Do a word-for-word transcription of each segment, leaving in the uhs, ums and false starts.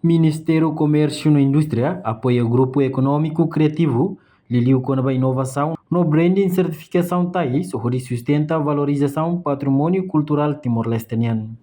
Ministériu Komérsiu no Indústria apoia grupu ekonómiku kriativu liuliu kona-ba inovasaun no branding sertifikasaun tais hodi sustenta valorizasaun patrimóniu kulturál Timor-Leste nian.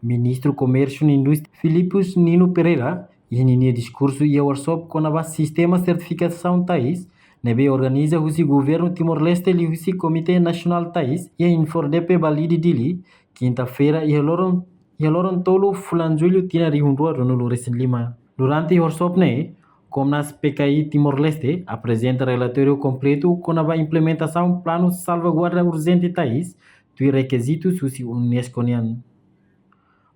Ministru Komérsiu no Indústria Filipus Nino Pereira iha ninia diskursu iha workshop kona-ba sistema sertifikasaun tais ne'ebé organiza husi Governu Timor-Leste liuhusi Komité Nasionál Tais iha Infordepe Balide, Dili, kinta-feira iha loron, iha loron tolu fulan Jullu tinan rihun rua ruanulu-resin-lima. Durante workshop ne'e, Komnas P K I Timor-Leste aprezenta relatóriu kompletu kona-ba implementasaun planu salvaguarda urjente tais tuir rekizitus husi UNESCO nian.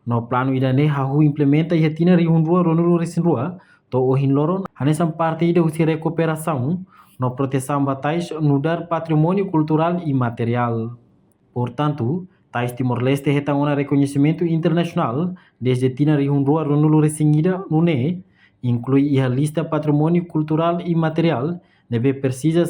No planu ida-ne'e hahú implementa iha tinan rihun rua ruanulu-resin-rua to'o ohin loron hanesan parte ida husi rekuperasaun no protesaun ba tais nu'udar patrimóniu kulturál imateriál. Portantu, tais Timor-Leste hetan ona rekoñesimentu internasionál dezde tinan rihun rua ruanulu-resin-ida, nune'e inklui iha lista patrimóniu kulturál imateriál ne'ebé presiza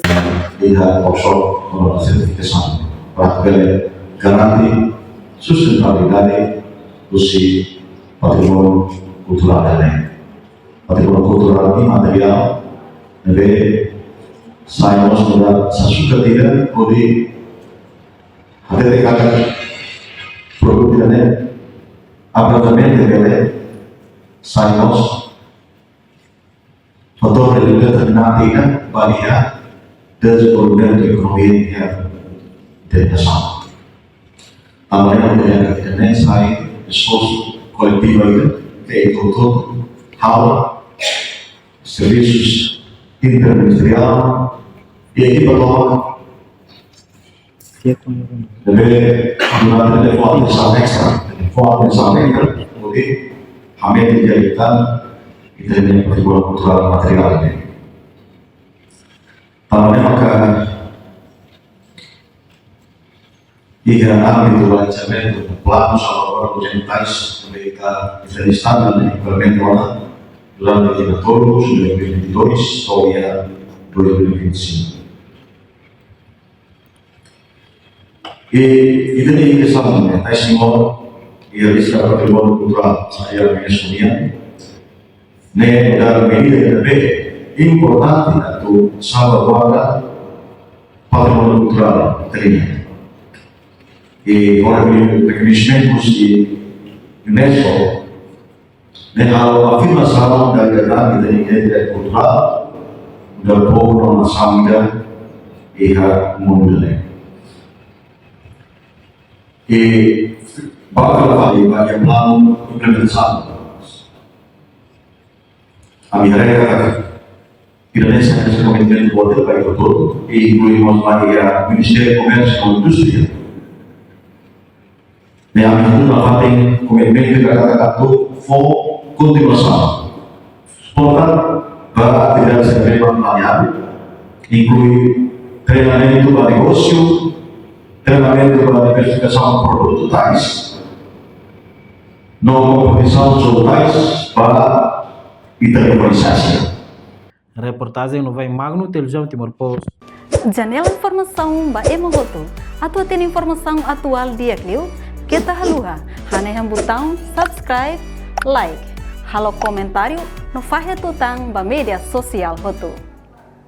iha workshop no sertifikasaun para bele garante sustentabilidade husi patrimóniu kulturál ne'e. Patrimóniu kulturál imateriál ne'ebé sai mós nu'udar sasukat ida hodi hatete katak produtu ne'e abranjente bele sai mós fatór determinante ida ba iha dezenvolvimentu ekonomia iha internasionál. Tanba ne'e ita haree katak ita-nia esforsu koletivu ida ke ita hotu-hotu halo servisu interministeriál i ekipa tomak ne'ebé durante ne'e fó atensaun estra, fó atensaun estra hodi hametin direitan ita-nia patrimóniu kulturál imateriál ne'e. Tanba ne'e maka iha ámbitu balanseamentu planu salvaguarda urjente tais ne'ebé ita, ita estadu ne'e implementa ona durante tinan tolu, dois mil e vinte e dois to'o iha dois mil e vinte e cinco. I ita-nia kestaun ne'e, tais Timor iha lista patrimóniu kulturál iha UNESCO nian, ne'e nu'udar medida ida ne'ebé importante atu salvaguarda patrimóniu kulturál ita-nian. I agora rekoñesimentu husi UNESCO ne'e halo afirmasaun da identidade kulturál da povu no nasaun ida iha mundu ne'e. I ba iha planu implementasaun, ami haree katak Indonézia iha komitmentu boot ba ita hotu, i inklui mós ba iha Ministériu Komérsiu no Indústria. Ne'e ami hotu nafatin komitmentu ida katak atu fó kontinuasaun suporta ba atividade sira ne'ebé planeadu, inklui treinamentu ba negósiu, treinamentu ba diversifikasaun produtu tais, no kompetisaun soal tais ba ita-nia urbanizasi. Reportajen Novai Magno, Televizaun Timor Post. Janela informasaun ba ema hotu. Atu hatene informasaun atuál di'ak liu, keta haluha hanehan butaun subscribe, like, halo komentáriu no fahe tutan ba média sosiál hotu.